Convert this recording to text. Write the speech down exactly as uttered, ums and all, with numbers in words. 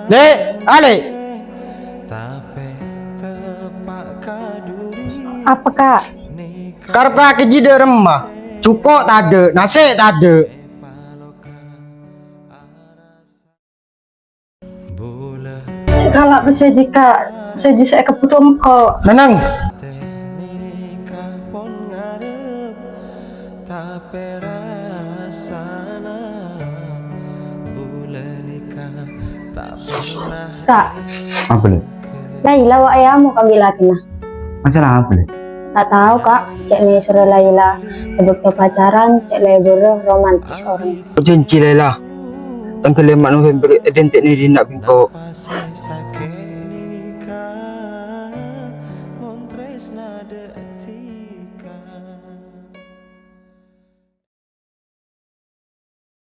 Lè', alè'. Apa, Kak? Karep kakè jiyâ dâ' remma. Jhuko' tadâ', nasè' tadâ'. Sè kala' pèssè jhika, sè jhi sè èkebbhuto engko'. Nengneng. Kak. Apa, Lè'? Laila wa' èamo ka bi' lakèna. Masalah apa, Lè'? Ta' tao, Kak. Cè' nèsoro Laila. È bâkto pacaran, cè' lebur romantis orèng. Jhânjhi, Laila. Tangghâl lèma' November èdhânte'na dhinna' bi' engko'.